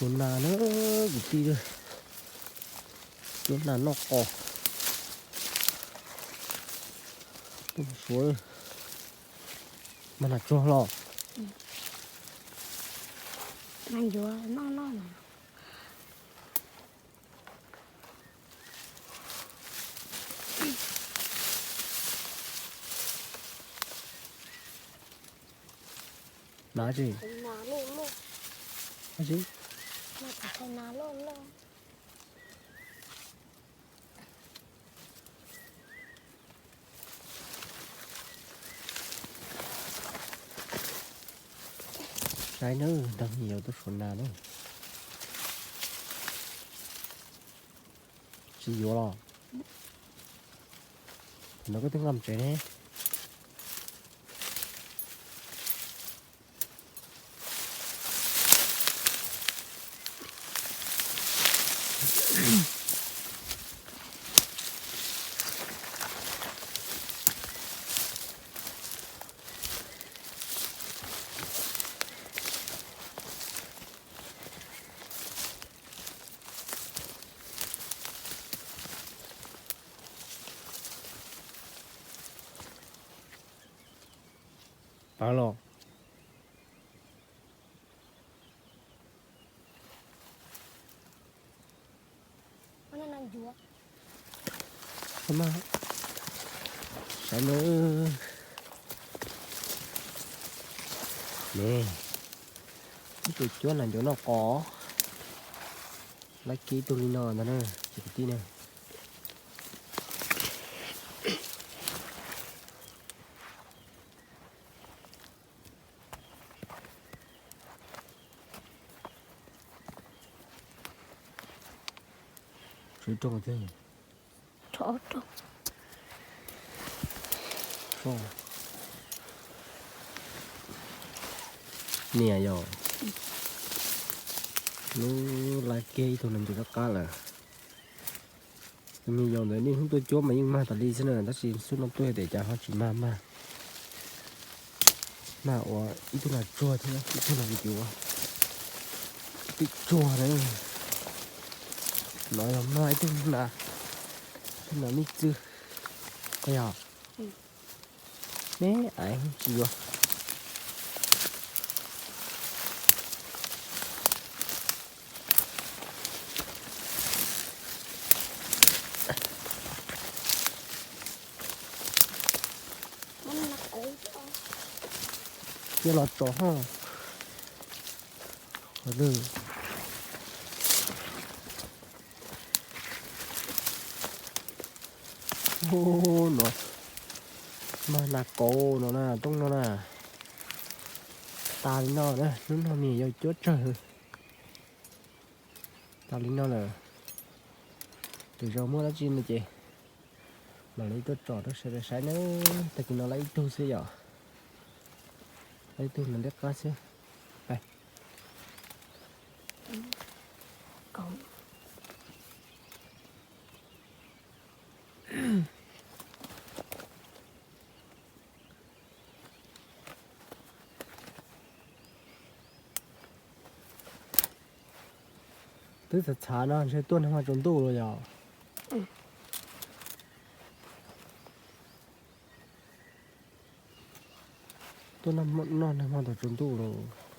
Suav nas na, kwv tij, cuab nas noj qos. Tuaj suav, mas nas tsuag los. Nas tsi? Saib nawb, nrog me nyuam tuaj suav nas na. Tsis yuav los? Thaum no koj twb nqa mus tsev ne. Pab los. Saib nawb. Ne, ib tug cuab nas ncuav noj qos. Laib kiag ib tug li no ntag na, cov kwv tij na. Tshuav rooj thiab. Niam yog lub laib kiag ib tug nas ncuav qab qab lawm. Tus me yau ntawd niaj hnub tuaj cuab mas yeej mag tas li xwb na, tab sis xub no tuaj tias cas ho tsis mag mag. Mag ua ib tug nas tsuag thiab ib tug nas ncuav. Twb tsuag na. No yog mag ib tug nas, ib tug nas me txwj. Koj yog, me aiv tsis yuav. Cia los tso ho. No, mag nas kauv no na, tooj no na. Tas li no na, hnub no me yau cuab tsawg. Tas li no lawm. Lwm zaus muaj dab tsi no ces mam li tuaj tsom rau sawv daws saib nawb. Tag kis no laib ib tug xwb yom. Laib ib tug nas ncuav qab xwb. Twb txhav txhav no ntshe tuaj nag hmo tsaus ntuj los yog. Tuaj noj nag hmo thaum tsaus ntuj los.